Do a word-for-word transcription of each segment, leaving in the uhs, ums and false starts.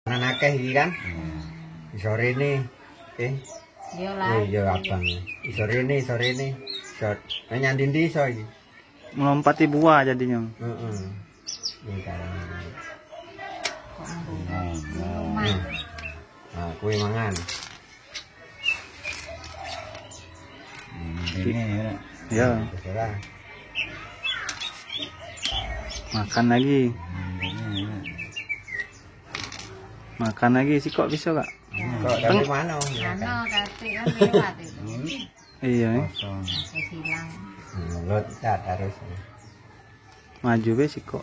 Anak akeh iki kan? Hmm. Sore ni. Eh. Iyalah. Oh iya, abang. Sore ni, sore ni. Sore. Nyandin di so iki. Melompati buah jadinyo. Heeh. Ini kan. Nah, nah. Nah, kue mangan. Hmm, ini ya. Ya. Terserah. Makan lagi. Hmm, ini ya. Makan lagi sikok biso, Kak? Kok dari mano? Mano katik kan lewat itu. Iyo, eh. Kosong. Aku silang. Hmm, lot cat harus. Maju be sikok.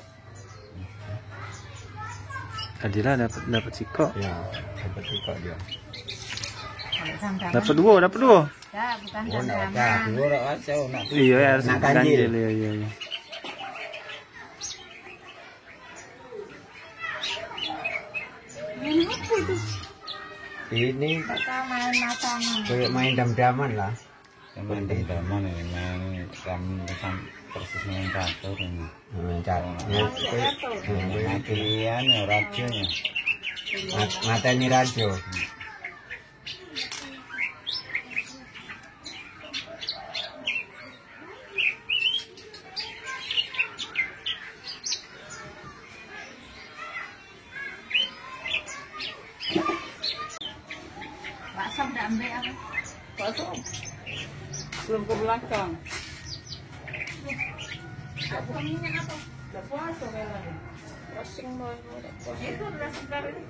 Tadilah dapat, dapat sikok. Ya, dapat sikok dia. Kalau sampean dapat duo, dapat duo. Ya, bukan. Oh, nak sampean. Pecah. Duo nak kacau, nak. Iyo, ya, harus nak ganjil. Ganjil, iyo, iyo, iyo. Ini apa itu? Ini kayak main matangan. Kayak main dam-daman lah. Main dam-daman ini, main dam, dam persis main catur ini. Main catur. Oh, main catur. Nah, mati anu, rajonyo. Mat-, mateni rajo. Pak Sam dak ambek apa? Pak Sam. Belum ke belakang. Dak puasa minyak apa? Dak puasa kayak lagi. Pusing banget, dak puasa. Itu adalah sebentar ini.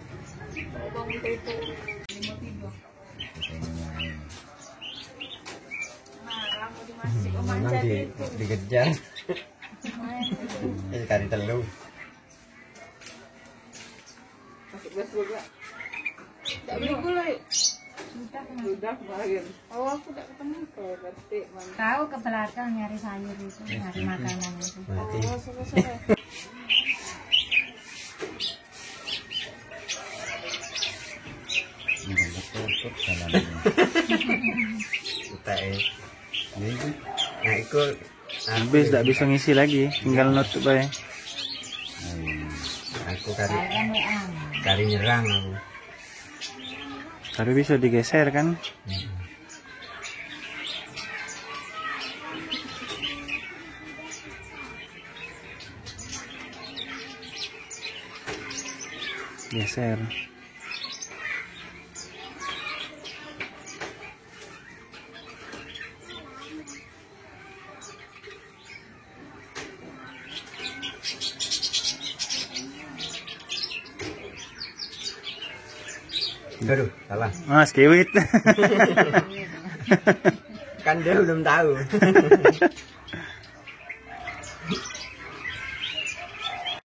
Mau bangun tidur. Lima tidur. Nah, kamu dimasuk. Hmm, memang di, dikejar. Eh, kari telu. Masuk gas dulu, Kak. Tak beli gula, yuk. Sudah, Mas. Sudah kemarin. Oh, aku tak ketemu kau, berarti mana? Kau ke belakang nyari sayur itu, nyari makanan itu. Mati. Oh, sudah, sudah. Ini kan tertutup jalannya. Utak, eh. Ini. Nah, ikut. Habis, dak bisa ngisi lagi, tinggal nutup bae. Hmm. Aku kari, kari nyerang aku. Tapi bisa digeser kan? Hmm. Geser. Aduh, salah. Ah, skewit. Kan dia belum tahu.